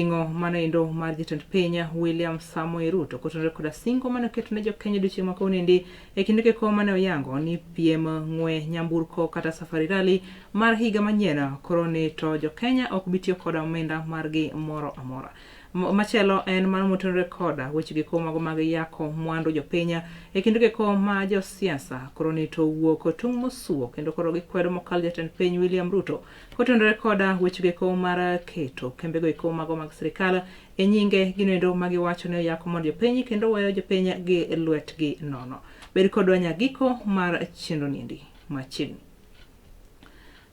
Ting'o manoendo mar jatend piny William Samoei Ruto kotenore koda singo mane oketo ne jokenya odiochieng' ma kawuonoendi e kinde keko mane oyango ni piem ng'we nyamburko kata safari rally mar higa manyien koro ni to jokenya ok bi tiyo koda omenda margi moro amora. Machielo en mano motenore koda weche geko mago mag yako mwandu jopiny e kinde geko ma josiasa koro ni to wuok tung' mosuo kendo koro gikwedo mokalo jatend piny William Ruto Kotenore koda wechego eko mar keto kembego eko mago mag sirikal e nyinge ginoendo ma giwacho ni oyako mondo jopiny kendo weyo jopiny gi lwetgi nono. Bed kodwa nyagiko mar chenro niendi machiegni.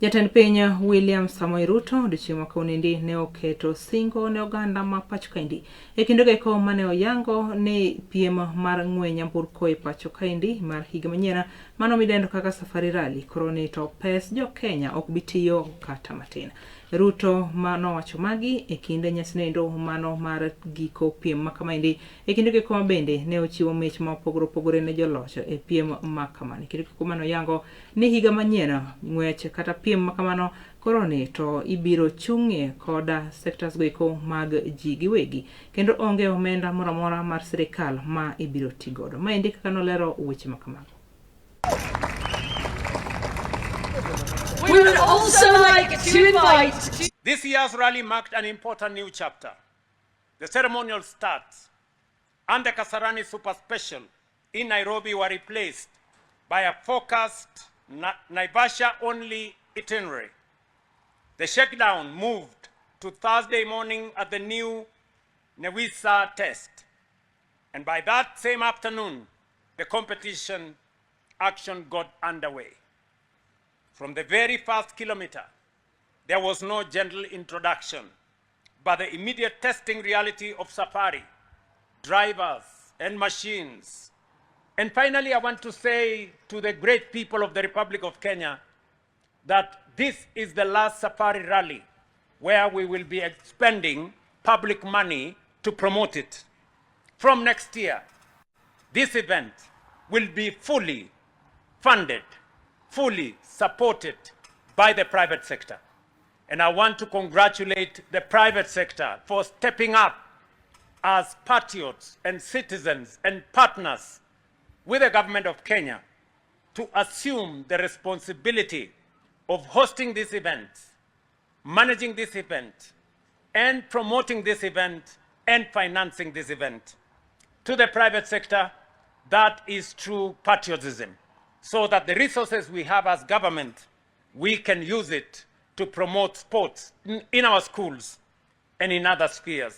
Jatend piny William Samoei Ruto odiochieng' ma kawuonoendi ne oketo singo ne oganda ma pacho kaendi e kindego eko mane oyango ni piem mar ng'we nyamburko e pacho kaendi mar higa manyien Mano midendo kaka Safari Rally koro ni to pes jo Kenya ok bi tiyo kata matin. Ruto ma nowacho magi e kinde nyasinoendo mano mar giko piem ma kamaendi e kinde giko ma bende ne ochiwo mich ma opogore opogore ne joloch e piem ma kamano. E kinde giko mane oyango ni higa manyien ng'wech kata piem ma kamano koro ni to ibiro chung'ie koda sectors go eko mag ji giwegi kendo onge omenda moro amora mar sirikal ma ibiro ti godo. Maendi kaka nolero weche ma kamago. We would also like to invite This year's rally marked an important new chapter. The ceremonial start and the Kasarani Super Special in Nairobi were replaced by a focused Naivasha-only itinerary. The shakedown moved to Thursday morning at the new Newisa test. And by that same afternoon, the competition action got underway. From the very first kilometer, there was no gentle introduction, but the immediate testing reality of safari, drivers and machines. And finally, I want to say to the great people of the Republic of Kenya that this is the last safari rally where we will be expending public money to promote it. From next year, this event will be fully funded, fully supported by the private sector. And I want to congratulate the private sector for stepping up as patriots and citizens and partners with the government of Kenya to assume the responsibility of hosting this event, managing this event, and promoting this event and financing this event. To the private sector, that is true patriotism, so that the resources we have as government, we can use it to promote sports in our schools and in other spheres.